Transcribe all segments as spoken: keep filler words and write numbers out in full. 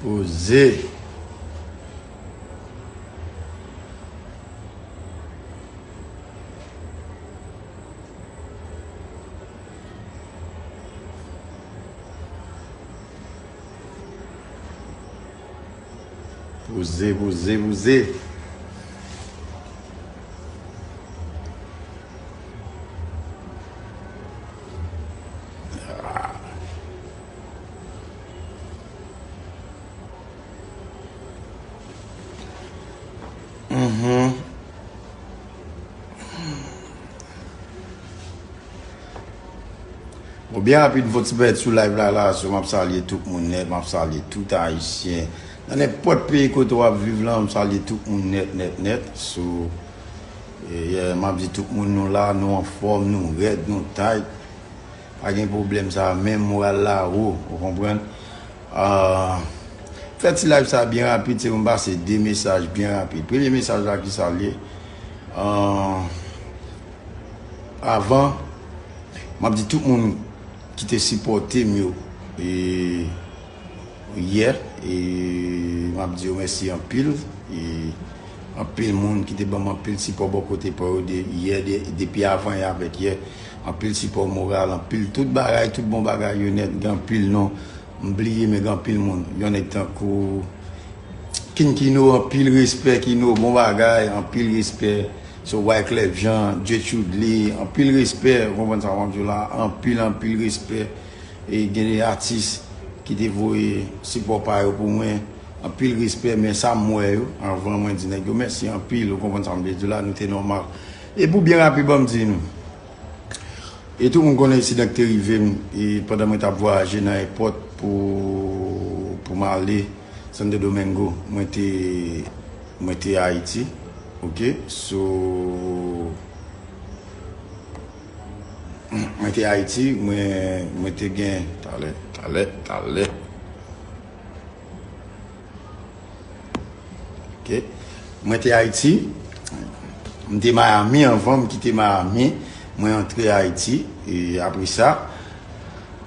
Poze. Poze, poze, poze. Mhm. Bon, byen rapid, fò ti pèt sou live la, la, so, m ap salye tout moun nèt, m ap salye tout Ayisyen. Nan nenpòt peyi kote w ap viv lan, m salye tout moun nèt, nèt, nèt. So, e, yeah, m ap di tout moun nou la, nou anfòm, nou rèd, nou tight. Pa gen pwoblèm sa, men moral la wo, ou konprann? Ah, fè ti live sa byen rapid, se pou m pase de mesaj byen rapid. Premye mesaj la ki sa l ye? Ah, avan, m ap di tout moun ki te sipòte m yo, e, yè, e, m ap di yo mèsi anpil. E, anpil moun ki te ban m anpil sipò bò kote pa yo de, yè, de, depi avan yè avèk yè. Anpil sipò moral, anpil tout bagay, tout bon bagay yo nèt. Gen anpil non m bliye, men gen anpil moun. Yon nèg tankou King Kino, anpil respè, Kino, bon bagay, anpil respè. So, Wyclef Jean, Jay Chudley, anpil respè, ou konprann sa m ap di w la, anpil, anpil respè. E gen de atis ki te voye sipò pa yo pou mwen, anpil respè, men sa m wè yo, anvan mwen di nèg yo mèsi anpil, ou konprann sa m vle di w la, nou te nòmal. E pou byen rapid, ban m di nou. E tout moun konnen ensidan ki te rive m, e pandan mwen t ap vwayaje nan èpòt pou, pou m ale Santo Domingo, mwen te, mwen te Ayiti, oke? So, mwen te Ayiti, mwen, mwen te gen, talè, talè, talè. Oke. Mwen te Ayiti. M te Miami anvan m kite Miami. Mwen antre Ayiti. E apre sa,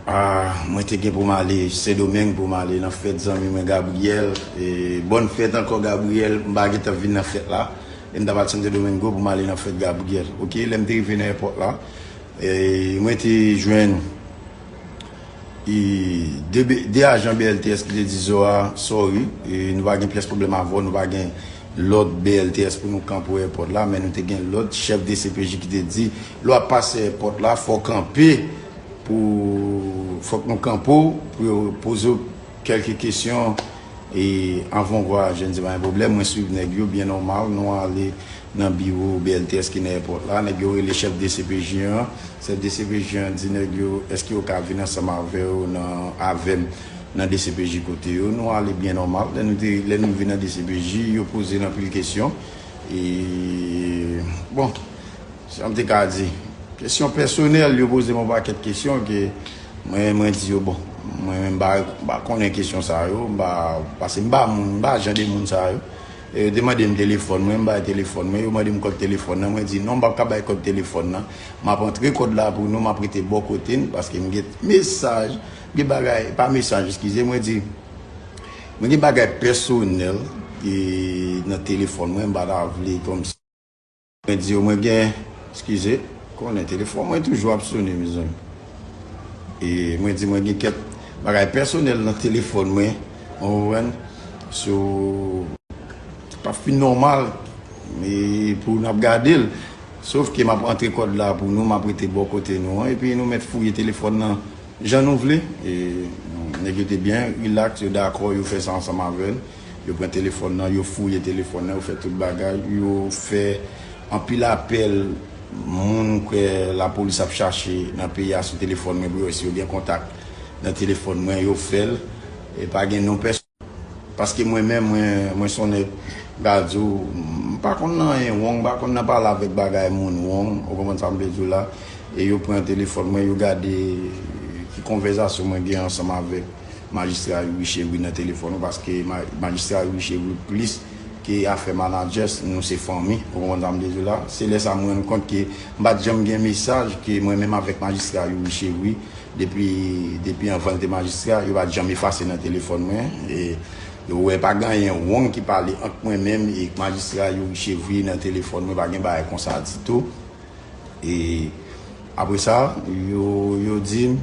ah, mwen te gen pou m ale Sendomeng pou m ale nan fèt zanmi mwen Gabriel. E bòn fèt ankò Gabriel. M pa gentan vin nan fèt la. E m t ap al Santo Domingo pou m ale nan fèt Gabriel. Oke, lè m te rive nan èpòt la, e mwen te jwenn e de, de ajan B L T S ki te di Zoa, sorry, e nou pa gen pyès pwoblèm avè w, nou pa gen lòt B L T S pou nou kanpe o èpòt la, men nou te gen lòt chèf D C P J ki te di, lè w ap pase èpòt la, fò w kanpe pou, fòk nou kanpe w pou yo poze w kèlke kesyon, e anvan w vwayaje, n di pa gen pwoblèm, mwen swiv nèg yo byen nòmal, nou ale nan biwo B L T S ki nan èpòt la. Nèg yo rele chèf D C P J an. Chèf D C P J an di nèg yo, èske yo ka vin ansanm avè yo nan, avè m nan D C P J kote yo? Nou ale byen nòmal. Lè nou te, lè nou vin nan D C P J, yo poze n anpil kesyon. E, bon, sa m te ka di. Kesyon pèsonèl, yo poze m yon pakèt kesyon ke mwen, mwen di yo, bon, mwen menm m pa, m pa konnen kesyon sa yo, m pa, paske m pa moun, m pa jan de moun sa yo. E yo te mande m telefòn mwen, m bay telefòn mwen, yo mande m kòd telefòn nan, mwen di non, m p ap ka bay kòd telefòn nan. M ap antre kòd la pou nou, m ap rete bò kote n, paske m gen mesaj, gen bagay, pa mesaj, eskize, mwen di, mwen gen bagay pèsonèl, e, nan telefòn mwen, m pa ta vle kòmsi. Mwen di yo, mwen gen, eskize, konnen telefòn mwen toujou ap sone, mezanmi. E mwen di, mwen gen kèk bagay pèsonèl nan telefòn mwen, ou konprann? So, pa fin nòmal, e pou n ap gade l. Sof ke m ap antre kòd la pou nou, m ap rete bò kote nou an, epi nou mèt fouye telefòn nan jan nou vle. E nèg yo te byen rilaks, yo dakò, yo fè sa ansanm avè n. Yo pran telefòn nan, yo fouye telefòn nan, yo fè tout bagay, yo fè anpil apèl moun kwè lapolis ap chache nan peyi a sou telefòn mwen pou yo wè si yo gen kontak nan telefòn mwen, yo fè l. E pa gen non pèsonn. Paske mwen menm, mwen, mwen se yon nèg, m ka di w, m pa konn nan anyen wrong, m pa konn nan pale avèk bagay moun wrong, ou konprann sa m vle di w la? E yo pran telefòn mwen, yo gade ki konvèsasyon mwen gen ansanm avèk majistra Youri Chevry nan telefòn, paske ma-, majistra Youri Chevry plis ke afè manadjè, nou se fanmi, ou konprann sa m vle di w la? Se lè sa m rann kont ke m pa t janm gen mesaj ke mwen menm avèk majistra Youri Chevry, depi, depi anvan l te majistra, yo pa t janm efase nan telefòn mwen. E Yo wè pa gen anyen wrong ki pale ant mwen menm e majistra Youri Chevry nan telefòn mwen, pa gen bagay konsa ditou. E apre sa, yo, yo di m,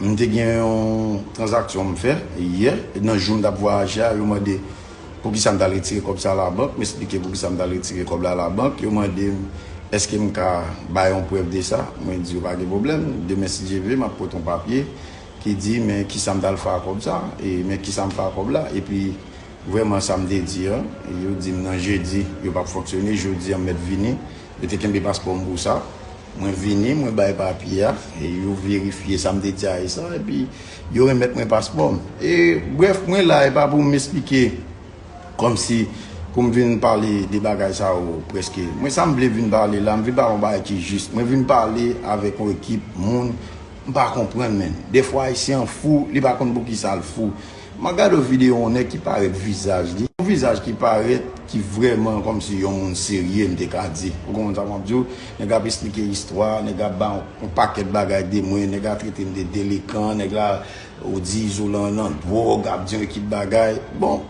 m te gen yon tranzaksyon m fè yè, nan jou m t ap vwayaje a, yo mande poukisa m t al retire kòb sa labank, m eksplike poukisa m t al retire kòb la labank, yo mande m èske m ka bay yon prèv de sa, mwen di yo pa gen pwoblèm, demen si Dye vle, m ap pote yon papye ki di men kisa m t al fè ak kòb sa, e men kisa m fè ak kòb la, epi vrèman sa m te di an, yo di m nan jedi yo p ap fonksyone, jodi a m mèt vini, yo te kenbe paspò m pou sa, mwen vini, mwen bay papye a, e yo verifye sa m te di a e sa, epi yo remèt mwen paspò m. E brèf, mwen la, e pa pou m esplike kòmsi pou m vin pale de bagay sa yo prèske. Mwen sa m vle vin pale la, m vin pale yon bagay ki jis. Mwen vin pale avèk yon ekip moun m pa konprann menm. Defwa Ayisyen an fou, li pa konn poukisa l fou. M ap gade yon videyo yon nèg ki parèt vizaj li. Yon vizaj ki parèt ki vrèman kòmsi yon moun serye, m te ka di. Ou konprann sa m ap di w? Nèg ap esplike istwa, nèg ap ba yon pakèt bagay de mwen, nèg la trete m de delenkan, nèg la ou di Izolan nan dwòg, ap di yon ekip bagay. Bon,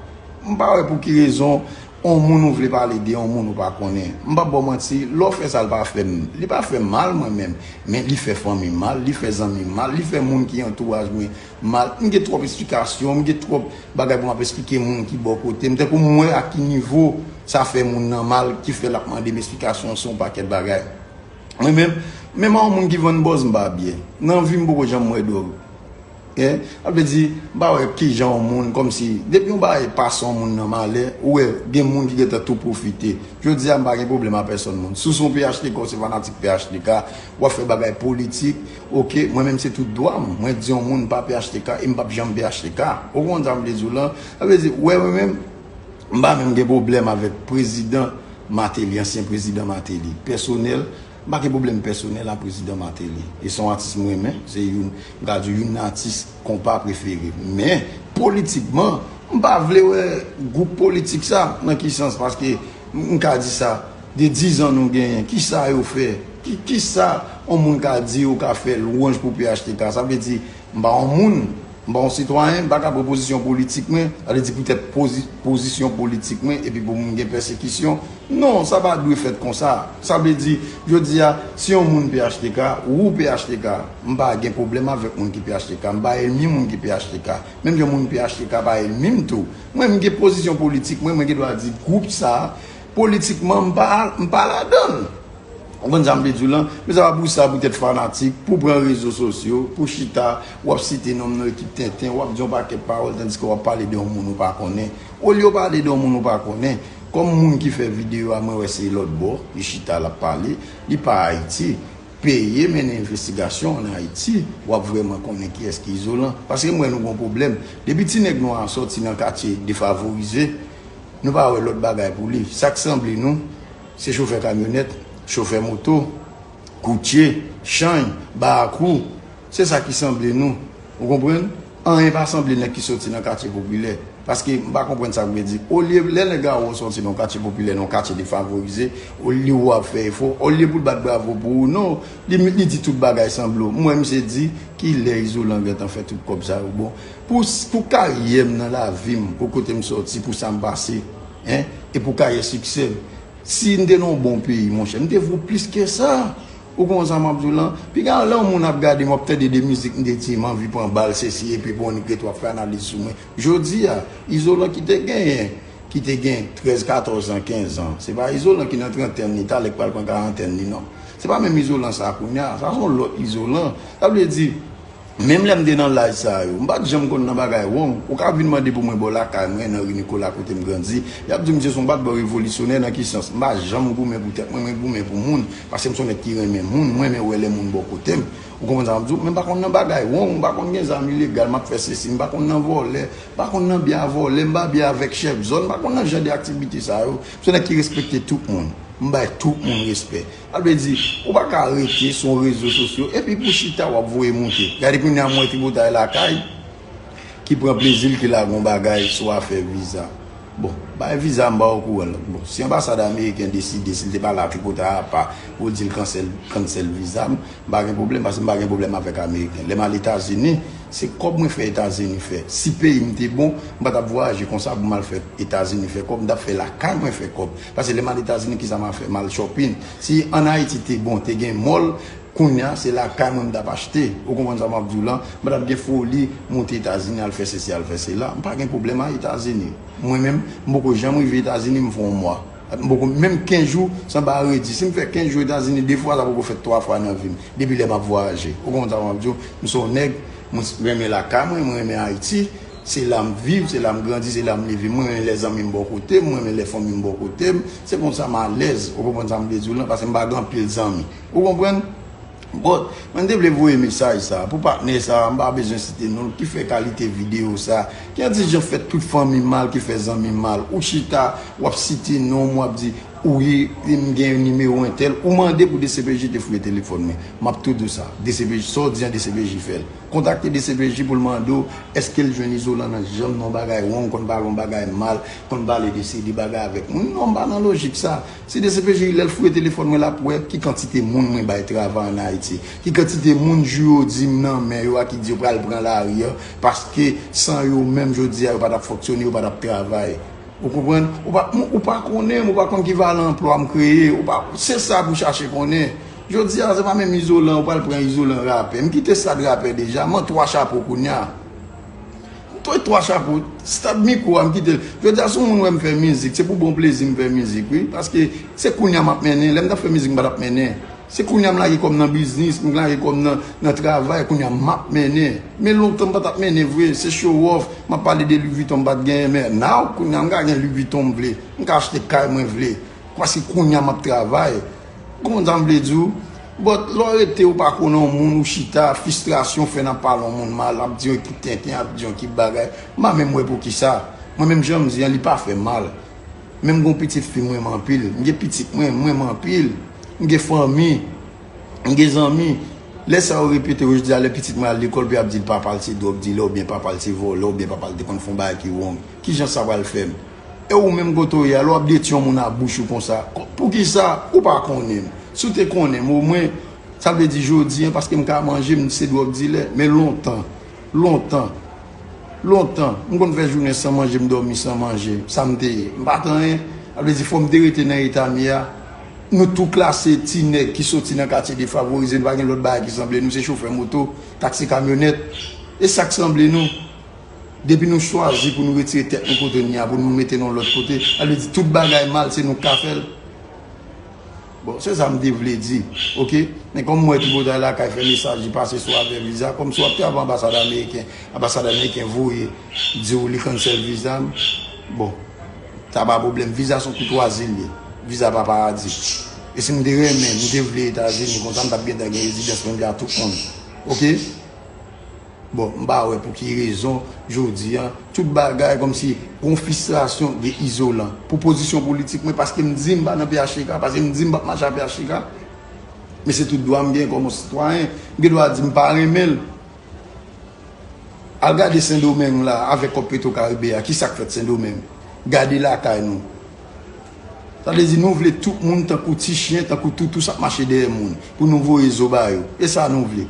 m pa wè pou ki rezon yon moun ou vle pale de yon moun ou pa konnen. M p ap ba w manti, lè w fè sa, l pa fè m, li pa fè m mal mwen menm, men li fè fanmi m mal, li fè zanmi m mal, li fè moun ki antouraj mwen mal. M gen twòp esplikasyon, m gen twòp bagay pou m ap esplike moun ki bò kote m. Tankou m wè a ki nivo sa fè moun nan mal, ki fè l ap mande m esplikasyon sou yon pakèt bagay. Mwen menm, menm a yon moun ki vann bòz, m pa byen. Nan vi m poko janm wè dwòg. Hein? Sa vle di, m pa wè kijan yon moun, kòmsi, depi yon bagay pase yon moun nan malè, ou wè, gen moun ki gentan tou pwofite. Jodi a, m pa gen pwoblèm a pèsòn moun. Si w se yon P H T K, w se fanatik P H T K, w ap fè bagay politik, oke, mwen menm se tout dwa m. Mwen di yon moun pa P H T K e m p ap janm P H T K. Ou konprann sa m vle di w lan? Sa vle di, wè mwen menm, m pa menm gen pwoblèm avèk prezidan Martelly, ansyen prezidan Martelly. Pèsonèl, m pa gen pwoblèm pèsonèl a prezidan Martelly. E se yon atis m renmen, se youn, m ka di w youn nan atis konpa prefere m. Men, politikman, m pa vle wè gwoup politik sa. Nan ki sans? Paske m, m ka di sa, de dizan nou genyen, kisa yo fè? Ki, kisa yon moun ka di ou ka fè lwanj pou P H T K? Sa vle di, m pa yon moun, m pa yon sitwayen, m pa ka pran pozisyon politik mwen, sa vle di poutèt pozi-, pozisyon politik mwen, epi pou m gen pèsekisyon. Non, sa pa dwe fèt konsa. Sa vle di, jodi a, si yon moun P H T K, ou P H T K, m pa gen pwoblèm avèk moun ki P H T K, m pa ènmi moun ki P H T K. Menm jan moun P H T K pa ènmi m tou. Mwen, m gen pozisyon politik mwen, mwen gen dwa di gwoup sa, politikman, m pa, m pa ladan l. Ou konprann sa m vle di w lan? Men sa pa pou sa, poutèt fanatik, pou pran rezo sosyo, pou chita, w ap site non m nan ekip tenten, w ap di yon pakèt pawòl, tandiske w ap pale de yon moun ou pa konnen. Olye w pale de yon moun ou pa konnen, kòm moun ki fè videyo a, mwen wè se lòt bò, li chita, l ap pale, li pa Ayiti. Peye mennen envestigasyon ann Ayiti, w ap vrèman konnen kiyès ki Izolan. Paske m wè nou gon pwoblèm. Depi ti nèg nwa a sòti nan katye defavorize, nou pa wè lòt bagay pou li. Sa k sanble nou, se chofè kamyonèt, chofè moto, koutye, chanj, barakwou. Se sa ki sanble nou. Ou konprann? Anyen pa sanble nèg ki soti nan katye popilè. Paske m pa konprann sa k vle di. Olye, lè nèg la wè w soti nan yon katye popilè, nan yon katye defavorize, olye w ap fè efò, olye pou l bat bravo pou ou, non, li, li di tout bagay sanble w. Mwen, misye di, kilè Izolan gentan fè tout kòb sa yo? Bon, pou, pou karyè m nan lavi m, pou kote m soti, pou sa m pase, en, e pou karyè siksè m. Si m te nan yon bon peyi, monchè, m te voye w plis ke sa. Ou konprann sa m ap di w lan? Piga lè yon moun ap gade m, w ap tande de mizik, m te di m anvi pran bal, sesi, epi bon, nèg ret w ap fè analiz sou mwen. Jodi a, Izolan ki te genyen, ki te gen trèz, katòz an, kenz an, se pa Izolan ki nan trantèn li, talè k pral pran karantèn li, non. Se pa menm Izolan sa kounye a, sa se yon lòt Izolan. Sa vle di, menm lè m te nan laj sa yo, m pa t janm konn nan bagay wrong. Ou ka vin mande pou mwen bò lakay mwen, nan ri Nikola kote m grandi. Y ap di m se yon bat bò revolisyonè nan ki sans? M pa janm goumen pou tèt mwen, mwen goumen pou moun. Paske m se yon nèg ki renmen moun, m renmen wè lè moun bò kote m. Ou konprann sa m ap di w? Men m pa konn nan bagay wrong, m pa konn gen zam ilegal, m ap fè sesi, m pa konn nan vòlè, m pa konn nan byen a vòlè, m pa byen avèk chèf zòn, m pa konn nan jan de aktivite sa yo. M se yon nèg ki respekte tout moun. M bay tout moun respè. Sa vle di, ou pa ka rete sou yon rezo sosyo epi pou chita w ap voye moute. Gade kounye a m wè tripotay lakay ki pran plezi l ki lage yon bagay sou afè viza. Bon, bay viza m pa okouran. Bon, si anbasad ameriken deside, si l te pale a tripotay apa pou l di l kansèl, kansèl viza m, m pa gen pwoblèm, paske m pa gen pwoblèm avèk ameriken. Lè m al Etazini, se kòb mwen fè Etazini fè. Si peyi m te bon, m pa t ap vwayaje konsa pou m al fè Etazini fè kòb, m t ap fè lakay mwen fè kòb. Paske lè m al Etazini, kisa m al fè? M al shopping. Si ann Ayiti te bon, te gen mall, kounye a, se lakay mwen m t ap achte. Ou konprann sa m ap di w lan? M pa t ap gen foli monte Etazini al fè sesi, al fè sela. M pa gen pwoblèm ak Etazini. Mwen menm, m poko janm rive Etazini, m fè yon mwa. M poko, menm kenz jou, sa m pa redi. Si m fè kenz jou Etazini de fwa, sa poko fèt twa fwa nan vi m. Depi lè m ap vwayaje. Ou konprann sa m ap di w? M se yon nèg, mwen renmen lakay mwen, mwen renmen Ayiti. Se la m viv, se la m grandi, se la m leve. Mwen renmen lè zanmi m bò kote m, mwen renmen lè fanmi m bò kote m. Se konsa m alèz. Ou konprann sa m vle di w lan? Paske m pa gen anpil zanmi. Ou konprann? But, mwen te vle voye mesaj sa pou patnè sa, m pa bezwen site non l, ki fè kalite videyo sa, ki an ti jan fè tout fanmi mal, ki fè zanmi mal. Ou chita, w ap site non m, w ap di, wi, m gen nimewo entèl. Ou mande pou D C P J te fouye telefòn mwen. M ap tou di w sa. D C P J, sa w di an, D C P J fè l. Kontakte D C P J pou l mande w, èske l jwenn Izolan nan janm nan yon bagay wrong, konn pale yon bagay mal, konn pale de seri de bagay avèk moun. Non, m pa nan lojik sa. Si D C P J lè l fouye telefòn mwen l ap wè ki kantite moun mwen bay travay ann Ayiti, ki kantite moun jou yo di m nan men yo a ki di yo pral pran lari a, paske san yo menm jodi a yo pa t ap fonksyone, yo pa t ap travay. Ou konprann? Ou pa, ou pa konnen m, ou pa konn ki valè anplwa m kreye, ou pa, se sa pou chache konnen. Jodi a se pa menm Izolan, ou pral pran Izolan rapè. M kite stad rapè deja, m an twa chapo kounye a. Toy twa chapo, stad mikwo a m kite l. Jodi a si yon moun wè m fè mizik, se pou bon plezi m fè mizik, wi. Paske se kounye a m ap mennen, lè m t ap fè mizik m pa t ap mennen. Se kounye a m lage kò m nan biznis, m lage kò m nan, nan travay, kounye a m ap mennen. Men lontan m pa t ap mennen vre, se show off, m ap pale de Louis Vuitton m pa t genyen, men now, kounye a m ka gen Louis Vuitton m vle, m ka achte kay mwen vle. Paske kounye a m ap travay. Konprann sa m vle di w? But lè w rete ou pa konnen yon moun, ou chita, fristrasyon fè n ap pale yon moun mal, ap di yon ekip tenten, ap di yon ekip bagay. M pa menm wè poukisa. Mwen menm jan m di an, li pa fè mal. Men m gon pitit fi m renmen anpil. M gen pitit mwen, m renmen anpil. M gen fanmi. M gen zanmi. Lè sa yo repete yo, jodi a lè pitit mwen al lekòl, pou y ap di l papa l se drug dealer, oubyen papa l se vòlè, oubyen papa l te konn fè yon bagay ki wrong. Kijan sa pral fè m? E ou menm kote w ye a, lè w ap detwi yon moun a bouch ou konsa, poukisa ou pa konnen m? Si w te konnen m, omwen, sa vle di jodi a, paske m ka manje, m se drug dealer, men lontan, lontan, lontan, m konn fè jounen san manje, m dòmi san manje, sa m te ye. M pa t anyen, sa vle di fò m te rete nan eta m ye a. Nou tou klase ti nèg ki soti nan katye defavorize, nou pa gen lòt bagay ki sanble nou, se chofè moto, taksi kamyonèt. E sa k sanble nou? Depi nou chwazi pou nou retire tèt nou kote n ye a, pou nou mete n yon lòt kote, sa vle di tout bagay mal, se nou k ka fè l. Bon, se sa m te vle di, oke? Men kòm m wè tripotay lakay fè mesaj li pase sou afè viza, kòm si w ap travay anbasad ameriken, anbasad ameriken voye di w li cancel viza m, bon, sa pa pwoblèm, viza se yon koutwazi l ye, viza pa paradi. E si m te renmen, m te vle Etazini, konsa m t ap gentan gen rezidans mwen vle a tout moun, oke? Bon, m pa wè pou ki rezon, jodi a, tout bagay kòmsi gon fristrasyon de Izolan. Pou pozisyon politik mwen, paske m di m pa nan P H T K, paske m di m p ap mache ak P H T K. Men se tout dwa m gen kòm yon sitwayen. M gen dwa di m pa renmen l. Al gade Sendomeng la, avèk kòb Petro Caribe a, kisa k fèt Sendomeng? Gade lakay nou. Sa vle di nou vle tout moun tankou ti chen, tankou toutous ap mache dèyè moun, pou nou voye zo ba yo. E sa nou vle.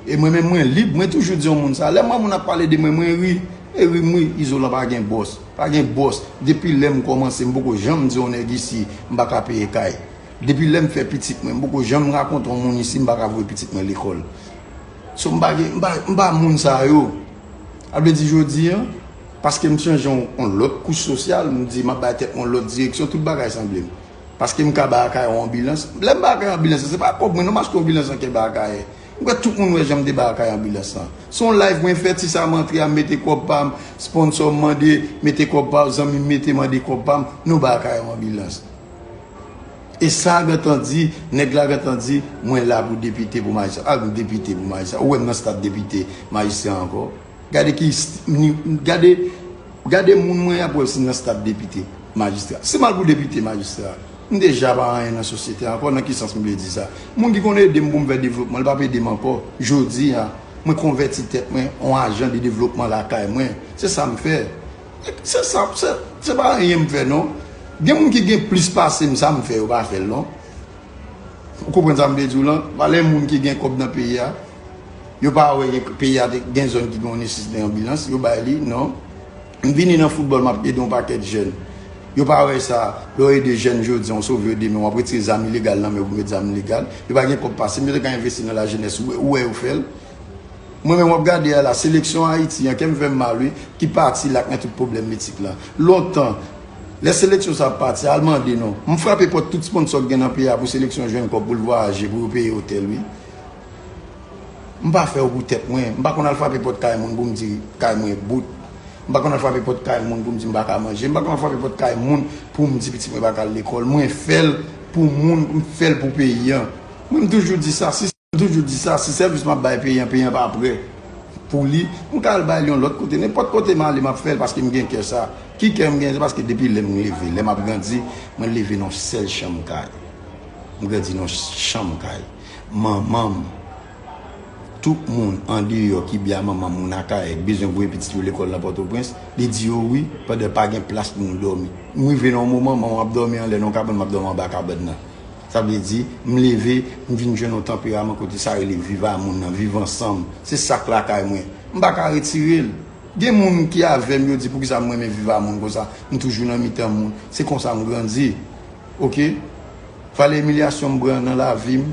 E mwen menm mwen lib, mwen toujou di yon moun sa. Lè m wè moun ap pale de mwen, mwen ri. E ri m ri, Izolan pa gen bòs. Pa gen bòs. Depi lè m kòmanse, m poko janm di yon nèg isi, m pa ka peye kay. Depi lè m fè pitit mwen, m poko janm rakonte yon moun isi, m pa ka voye pitit mwen lekòl. So m pa gen, m pa, m pa moun sa yo. Sa vle di jodi a, paske m chanje yon, yon lòt kouch sosyal, m di m ap bay tèt mwen yon lòt direksyon, tout bagay sanble m. Paske m ka bay Akayè yon anbilans. Lè m bay Akayè anbilans, se pa kòb mwen non m achte anbilans nan kè bay Akayè. M kwè tout moun wè jan m te bay Akayè anbilans lan. Se yon live mwen fè, ti sa m antre a, m mete kòb pa m, sponsò m mande, mete kòb pa w, zanmi m mete mande kòb pa m, nou bay Akayè yon anbilans. E sa gentan di, nèg la gentan di, mwen la pou depite pou majistra. A, m depite pou majistra. Ou wè m nan stad depite, majistra ankò. Gade ki, gade, gade moun mwen ap wè si nan stad depite, majistra. Si m al pou depite, majistra, m deja pa anyen nan sosyete a ankò, nan ki sans m vle di sa? Moun ki konn ede m pou m fè devlopman, li p ap ede m ankò. Jodi a, mwen konvèti tèt mwen an ajan de devlopman lakay mwen. Se sa m fè. Se sa, se, se pa anyen m fè non. Gen moun ki gen plis pase m, sa m fè, yo pa fè l non. Ou konprann sa m vle di w lan? Valè moun ki gen kòb nan peyi a, yo pa wè gen, peyi a te, gen zòn ki gen yon nesesite anbilans, yo bay li, non. M vini nan foutbòl, m ap ede yon pakèt jèn. Yo pa wè sa, lè w ede jèn jodi a, w sove yo demen, w ap retire zam ilegal nan men w pou met zam legal. Yo pa gen kòb pase m, yo te ka envesti nan lajenès, ou, ou wè yo fè l. Mwen menm w ap gade a la, seleksyon Ayiti an, kè m fè m mal wi, ki pati la k nan tout pwoblèm etik la. Lontan, lè seleksyon sa ap pati, al mande non. M frape pòt tout sponsò k gen nan peyi a pou seleksyon jwenn kòb pou l vwayaje, pou yo peye otèl wi. M pa fè yo pou tèt mwen. M pa konn al frape pòt kay moun pou m di kay mwen bout. M pa konn al frape pòt kay moun pou m di m pa ka manje. M pa konn al frape pòt kay moun pou m di pitit mwen pa ka al lekòl. Mwen fè l pou moun, m fè l pou peyi an. Mwen m toujou di sa, si M toujou di sa, si sèvis m ap bay peyi an, peyi an pa prè pou li, m ka al bay li yon lòt kote. Nenpòt kote m ale, m ap fè l paske m gen kè sa. Ki kè m gen? Se paske depi lè m leve, lè m ap grandi, mwen leve nan yon sèl chanm kay. M grandi nan yon chanm kay. Manman m, tout moun andeyò ki byen a manman m, moun Akayè, ki bezwen voye pitit yo lekòl nan Pòtoprens, li di yo wi, pandan pa gen plas pou nou dòmi. M rive nan yon moman, manman m ap dòmi anlè nan yon kabann, m ap dòmi anba kabann nan. Sa vle di, m leve, m vin jwenn yon tanperaman kote sa rele viv a moun nan, viv ansanm. Se sa k lakay mwen. M pa ka retire l. Gen moun ki avè m, yo di poukisa m renmen viv a moun konsa. M toujou nan mitan moun. Se konsa m grandi. Oke? Valè imilyasyon m pran nan lavi m.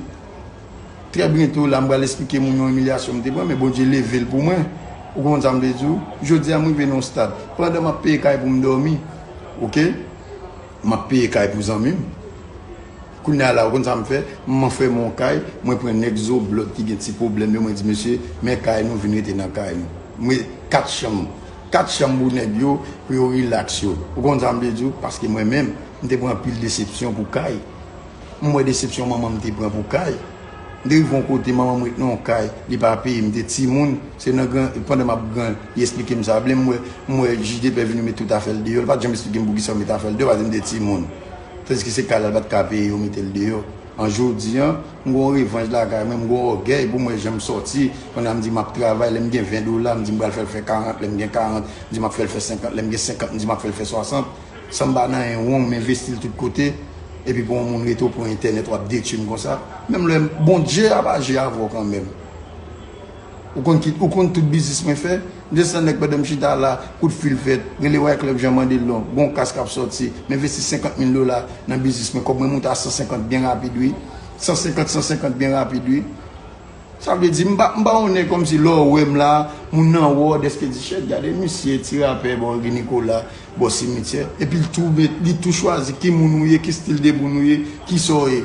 Trè byento la, m pral esplike moun yon imilyasyon m te pran, men Bondye leve l pou mwen. Ou konprann sa m vle di w? Jodi a, m rive nan yon stad. Pandan m ap peye kay pou m dòmi, oke? M ap peye kay pou zanmi m. Kounye a la, ou konn sa m fè? M fè m yon kay, mwen pran nèg zoblòt ki gen ti pwoblèm yo, mwen di, "Mesye, men kay nou, vin rete nan kay nou." Mwen, kat chanm, kat chanm pou nèg yo, pou yo rilaks yo. Ou konn sa m vle di w? Paske mwen menm, m te pran anpil desepsyon pou kay. M wè desepsyon manman m te pran pou kay. M te rive yon kote, manman m ret nan yon kay, li pa peye, m te timoun, se nan gran, pandan m ap gran, li esplike m sa. Vle m wè, m wè jij de pè vini met tout afè l deyò, li pa t janm esplike m poukisa yo met afè l deyò, paske m te timoun. Tandiske se kay la, li pa t ka peye, yo mete l deyò. An jodi an, m gon revanj lakay mwen, m gon ògèy pou m wè jan m sòti, pandan m di m ap travay, lè m gen ven dola, m di m pral fè l fè karant, lè m gen karant, m di m ap fè l fè senkant, lè m gen senkant, m di m ap fè l fè swasant. San m pa nan yon wong, m envesti l tout kote. Epi pou yon moun rete w pran entènèt, w ap detwi m konsa. Menm lè Bondye ap aji avè w kanmenm. Ou konn ki, ou konn tout biznis mwen fè. Desann nèg pandan m chita la, kout fil fèt, rele Wyclef Jean mande l non. Gon kas k ap sòti. M envesti senkant mil dola nan biznis mwen. Kòb mwen moute a san senkant byen rapid wi. San senkant, san senkant byen rapid wi. Sa vle di, m pa, m pa onnen kòmsi lè w wè m la, moun nan wè w, dèske di, "Shit, gade misye, ti rapè, bò Guy Nicolas, bò simityè." Epi l tou met, li tou chwazi ki moun ou ye, ki stil de moun ou ye, ki sa w ye.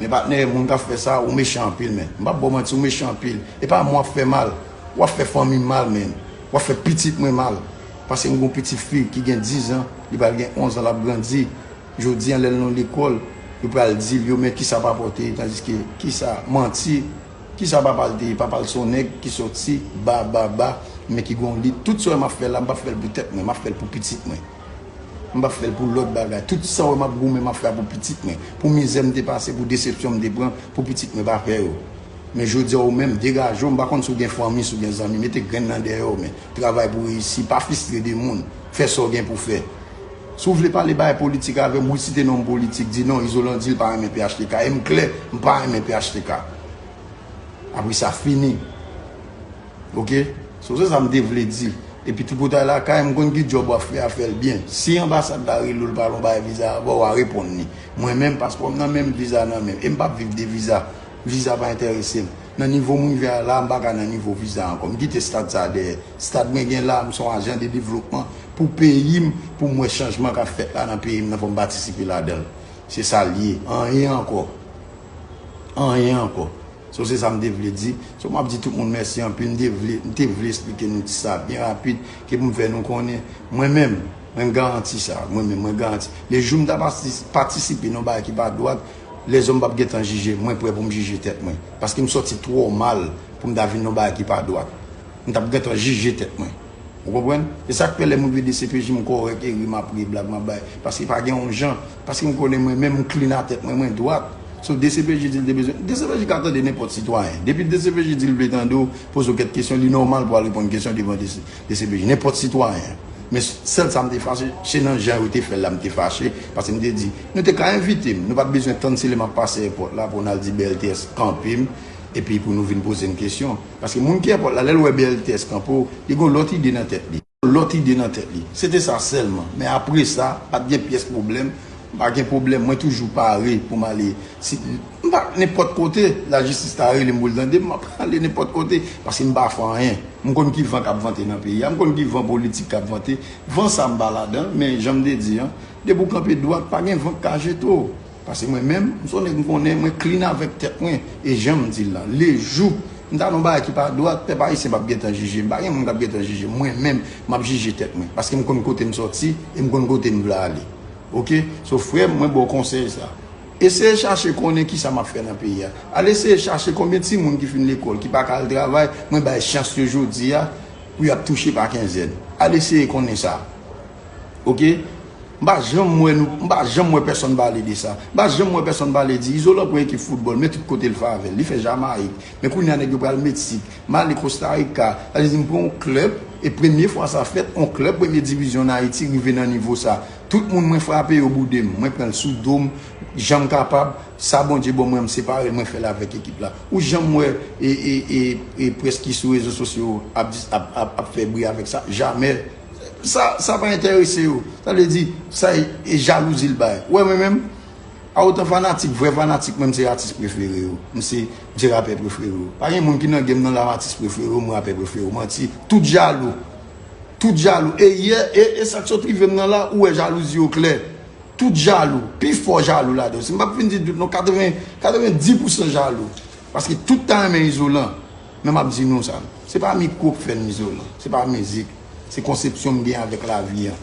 Men patnè, moun k ap fè sa, ou mechan anpil, men. M p ap ba w manti, ou mechan anpil. E pa mwen w ap fè mal. W ap fè fanmi m mal, men. W ap fè pitit mwen mal. Paske m gon pitit fi ki gen diz an, li pral gen onz an, l ap grandi. Jodi a, lè l nan lekòl, yo pral di l, yo, men kisa papa w te ye, tandiske kisa, manti, kisa papa l te ye, papa l se yon nèg ki sòti ba, ba, ba, men ki gon lit. Tout sa w wè m ap fè la, m p ap fè l pou tèt mwen, m ap fè l pou pitit mwen. M p ap fè l pou lòt bagay. Tout sa w wè m ap goumen, m ap fè pou pitit mwen. Pou mizè m te pase, pou desepsyon m te pran, pou pitit mwen pa fè yo. Men jodi a, ou menm, degaje w, m pa konn si w gen fanmi, si w gen zanmi, mete grenn nan dèyè w, men travay pou reyisi, pa fistre de moun, fè sa w gen pou fè. Si w vle pale bagay politik avè m, wi, site non m politik, di non, Izolan di l pa renmen P H T K, e m klè, m pa renmen P H T K. Apre sa, fini. Oke? So, se sa m te vle di. Epi tripotay lakay, m konn ki djòb w ap fè a, fè l byen. Si anbasad la rele w, l pale yon bagay viza avè w, w a reponn li. Mwen menm, paspò m nan men m, viza nan men m. E m p ap viv de viza. Viza pa enterese m. Nan nivo m rive a la, m pa ka nan nivo viza ankò. M kite stad sa a dèyè. Stad mwen gen la, m se yon ajan de devlopman pou peyi m, pou m wè chanjman k ap fèt la nan peyi m nan, fò m patisipe ladan l. Se sa l ye. Anyen ankò. Anyen ankò. So, se sa m te vle di. So, m ap di tout moun mèsi anpil. M te vle, m te vle esplike nou ti sa byen rapid, ke pou m fè nou konnen. Mwen menm, mwen garanti sa. Mwen menm, mwen garanti. Le jou m ta pati-, patisipe nan bagay ki pa dwat, lèzòm p ap gentan jije m. Mwen prè pou m jije tèt mwen. Paske m sòti twò mal pou m ta vin nan bagay ki pa dwat. M t ap gentan jije tèt mwen. Ou konprann? E sa k fè lè m rive D C P J, m kòrèk, e ri, m ap ri, blag m ap bay. Paske pa gen yon jan. Paske m konnen mwen menm, m klin a tèt mwen, mwen dwat. So, D C P J di l te bezwen. D C P J ka tande nenpòt sitwayen. Depi D C P J di l vle tande w, poze w kèk kesyon, li nòmal pou al reponn kesyon devan D C, D C P J. Nenpòt sitwayen. Men sèl sa m te fache, se nan jan yo te fè l la m te fache, paske m te di, nou te ka envite m, nou pa t bezwen tann se lè m ap pase èpòt la pou n al di B L T S kanpe m, epi pou nou vin poze m kesyon. Paske moun ki èpòt la, lè l wè B L T S kanpe w, li gen yon lòt ide nan tèt li. Lòt ide nan tèt li. Se te sa sèlman. Men apre sa, pa t gen pyès pwoblèm. M pa gen pwoblèm. Mwen toujou pare pou m ale. Si, m pa nenpòt kote, lajistis ta rele m pou l tande m, m ap ale nenpòt kote. Paske m pa fè anyen. M konn ki van k ap vante nan peyi a. M konn ki van politik k ap vante. Van sa m pa ladan, men jan m te di an, depi w kanpe dwat, pa gen van k ka jete w. Paske mwen menm, m se yon nèg m konnen, mwen clean avèk tèt mwen. E jan m di l lan, lejou m ta nan yon bagay ki pa dwat, pèp ayisyen p ap gentan jije m. Pa gen moun k ap gentan jije m. Mwen menm, m ap jije tèt mwen. Paske m konn kote m sòti e m konn kote m vle ale. Oke? So, frè m, mwen ba w konsèy sa. Eseye chache konnen kisa m ap fè nan peyi a. Al eseye chache konbyen timoun ki fin lekòl, ki pa ka al travay, mwen bay chans yo jodi a pou y ap touche pa kenzèn. Al eseye konnen sa. Oke? M pa janm wè nou, m pa janm wè pèsonn pale de sa. M pa janm wè pèsonn pale di Izolan pran ekip foutbòl, men tout kote l fè avè l. Li fè Jamayik. Men kounye a nèg yo pral Meksik. M ale Kosta Rika. Sa vle di m pran yon klèb, e premye fwa sa fèt, yon klèb premye divizyon ann Ayiti rive nan nivo sa. Tout moun mwen frape yo boude m. Mwen pran l sou do m, jan m kapab. Sa Bondye ban mwen, m separe l, mwen fè l avèk ekip la. Ou janm wè e, e, e, e près ki sou rezo sosyo ap, di- ap, ap, ap fè bri avèk sa? Jamè. Sa, sa pa enterese yo. Sa vle di, sa e, e jalouzi l bay. Ou wè mwen menm, a otan fanatik, vrè fanatik mwen, m se atis prefere yo. M se, m se rapè prefere yo. Pa gen moun ki nan game nan la, m atis prefere yo, m rapè prefere yo. Manti. Tout jalou. Tout jalou. E yè, e, e sa k sot rive m nan la, ou wè jalouzi yo klè. Tout jalou. Pi fò jalou ladan yo. Si m p ap vin di tout non, katreven, katrevenndis pousan jalou. Paske tout ta renmen Izolan. Men m ap di nou sa. Se pa mikwo k fè m Izolan. Se pa mizik. Se konsepsyon m gen avèk lavi an.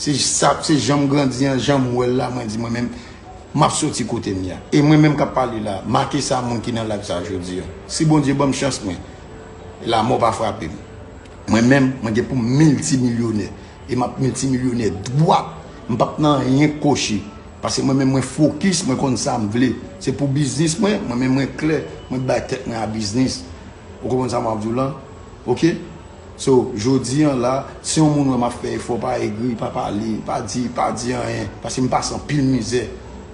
Se sa, se jan m grandi an, jan m wè l la, mwen di mwen menm, m ap soti kote m ye a. E mwen menm k ap pale la, make sa moun ki nan live sa jodi a. Si Bondye ban m chans mwen, lanmò pa frape m. Mwen menm, mwen gen pou m miltimilyonè. E m ap miltimilyonè dwat. M p ap nan anyen koche. Paske mwen menm, mwen fokis, mwen konn sa m vle. Se pou biznis mwen, mwen menm mwen klè, mwen bay tèt mwen a biznis. Ou konprann sa m ap di w lan? Oke? So, jodi an la, si yon moun wè m ap fè efò, pa egri, pa pale, pa di, pa di anyen. Paske m pase anpil mizè.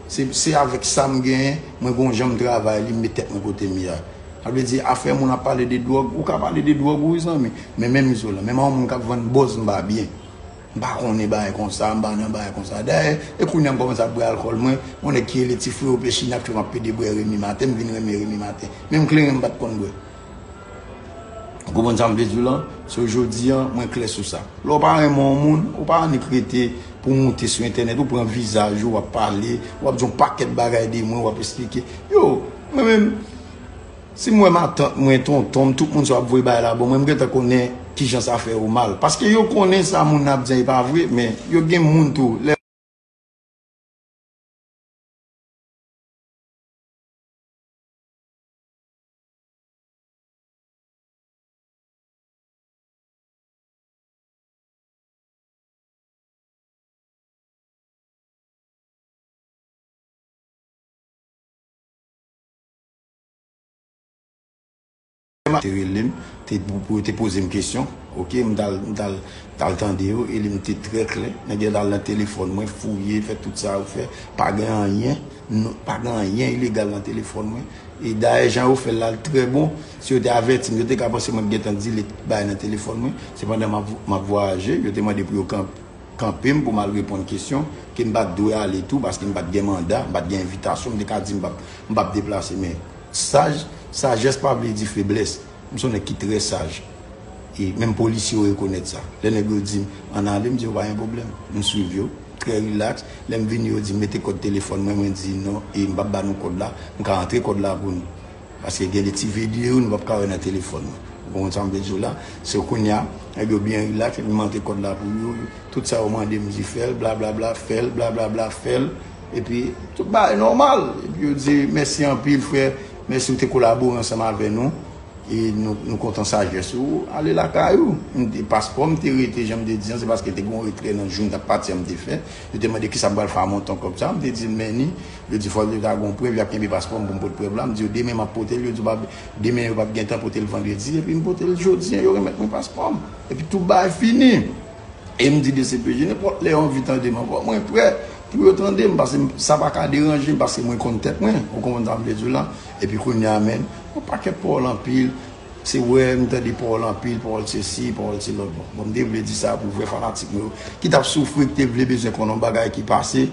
Se, se avèk sa m genyen, mwen gon jan m travay li, m met tèt mwen kote m ye a. Sa vle di, afè moun ap pale de dwòg, ou ka pale de dwòg ou wi zanmi. Men menm Izolan, menm a yon moun k ap vann bòz m pa byen. M pa konnen bagay konsa, m pa nan bagay konsa. Dayè, e kounye a m kòmanse ap bwè alkòl mwen, yon nèg ki rele ti freo Pechina k fè m ap pede bwè Remy Martin, m vin renmen Remy Martin. Menm kleren m pa t konn bwè. Ou konprann sa m vle di w lan? So jodi an, mwen klè sou sa. Lè w pa renmen yon moun, ou pa annik rete pou w moute sou entènèt, ou pran vizaj ou, w ap pale, w ap di yon pakèt bagay de mwen, w ap esplike. Yo, mwen menm, si m wè matant mwen, tonton m, tout moun sa w ap voye bagay la ban mwen, m gentan konnen kijan sa fè yo mal. Paske yo konnen sa moun nan ap di an e pa vre, men yo gen moun tou, lè te rele m, te, pou, pou yo te poze m kesyon, oke, m t al, m t al, t al tande yo, e li m te trè klè. Nèg yo t al nan telefòn mwen, fouye, fè tout sa yo fè, pa gen anyen, non, pa gen anyen ilegal nan telefòn mwen. E dayè, jan yo fè l la, l trè bon. Si yo te avèti m, yo te ka panse mwen t gentan delete bagay nan telefòn mwen. Se pandan m ap, m ap vwayaje, yo te mande pou yo kanpe, kanpe m pou m al reponn kesyon, ke m pa t dwe ale tou, paske m pa t gen manda, m pa t gen envitasyon, m te ka di m p ap, m p ap deplase. Men saj, sajès pa vle di feblès. M se yon nèg ki trè saj. E menm polisye yo rekonèt sa. Lè nèg yo di m, "Ann ale," m di yo, "Pa gen pwoblèm." M swiv yo, trè rilaks. Lè m vini, yo di m, "Mete kòd telefòn mwen." Mwen di, "Non, e m p ap ba nou kòd la. M ka antre kòd la pou nou." Paske gen de ti videyo nou p ap ka wè nan telefòn mwen. Ou konprann sa m vle di w la? Se kounye a, nèg yo byen rilaks, epi m antre kòd la pou yo. Tout sa yo mande m di fè l, blablabla, fè l, blablabla, fè l. Epi, tout bagay nòmal. Epi yo di, "Mèsi anpil, frè. Mèsi ou te kolabore ansanm avè nou." E nou, nou kontan sajès ou, ale lakay ou. M te, paspò m te rete, jan m te di an, se paske te gen yon retrè nan jou m t ap pati an m te fè. Yo te mande kisa m pral fè a montan kòb sa, m te di l men ni. Yo di fò yo ta gen yon prèv, y ap kenbe paspò m pou m pote prèv la. M di yo demen m ap pote l, yo di pa, demen yo p ap gen tan pote l vandredi, epi m pote l jodi an, yo remèt mwen paspò m. Epi tout bagay fini. E m di D C P J, nenpòt lè yo anvi tande m ankò, mwen prè pou yo tande m, paske sa pa ka deranje m, paske mwen konn tèt mwen, ou konprann sa m vle di w la? Epi kounye a, menm, yon pakèt pawòl anpil, se wè, m tande pawòl anpil, pawòl sesi, pawòl se lòt. Bon, bon, m te vle di sa pou vrè fanatik mwen yo, ki t ap soufri, ki te vle bezwen konn yon bagay ki pase,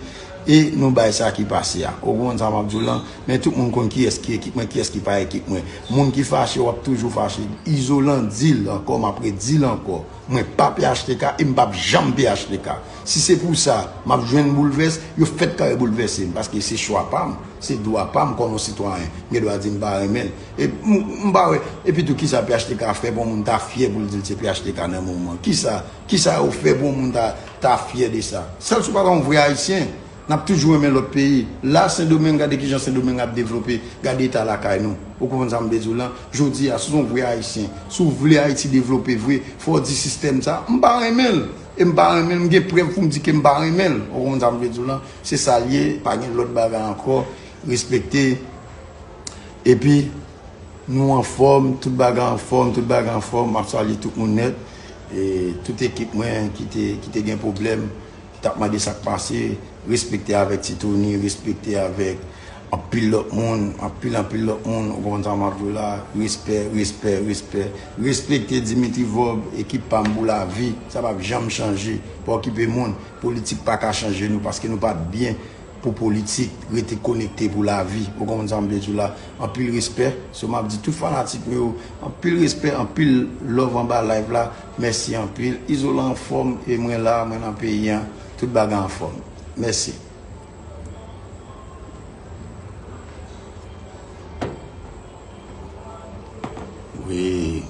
e nou bay sa ki pase a. Ou konprann sa m ap di w lan? Men tout moun konn kiyès ki ekip mwen, kiyès ki pa ekip mwen. Moun ki fache, w ap toujou fache. Izolan di l ankò, m ap redi l ankò. Mwen pa P H T K e m p ap janm P H T K. Si se pou sa, m ap jwenn boulvès, yo fèt kare boulvèse m, paske se chwa pa m, se dwa pa m kòm yon sitwayen. M gen dwa di m pa renmen l. E m, m pa wè, epi tou, kisa P H T K fè pou yon moun ta fyè pou l di l se P H T K nan moman? Kisa, kisa yo fè pou yon moun ta, ta fyè de sa? Sèl si w pa ta yon vrè Ayisyen. N ap toujou renmen lòt peyi. La, Sendomeng, gade kijan Sendomeng ap devlope. Gade eta lakay nou. Ou konprann sa m vle di w lan? Jodi a, si w se yon vrè Ayisyen, si w vle Ayiti devlope vre, fò w di sistèm sa, m pa renmen l. E m pa renmen l, m gen prèv pou m di ke m pa renmen l. Ou konprann sa m vle di w lan? Se sa l ye, pa gen lòt bagay ankò. Respekte. Epi, nou anfòm, tout bagay anfòm, tout bagay anfòm. M ap salye tout moun nèt. E tout ekip mwen ki te, ki te gen pwoblèm, ki t ap mande sa k pase, respekte avèk Ti Tony, respekte avèk anpil lòt moun, anpil, anpil lòt moun, ou konprann sa m ap di w la, respè, respè, respè. Respekte Dimitri Vorbe, ekip pa m pou lavi, sa p ap janm chanje. Pa okipe moun, politik pa ka chanje nou, paske nou pa t byen pou politik, rete konekte pou lavi. Ou konprann sa m vle di w la? Anpil respè. So, m ap di tout fanatik mwen yo, anpil respè, anpil love anba live la. Mèsi anpil. Izolan anfòm e mwen la, mwen nan peyi an. Tout bagay anfòm. Mèsi. Wi.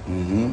Mhm.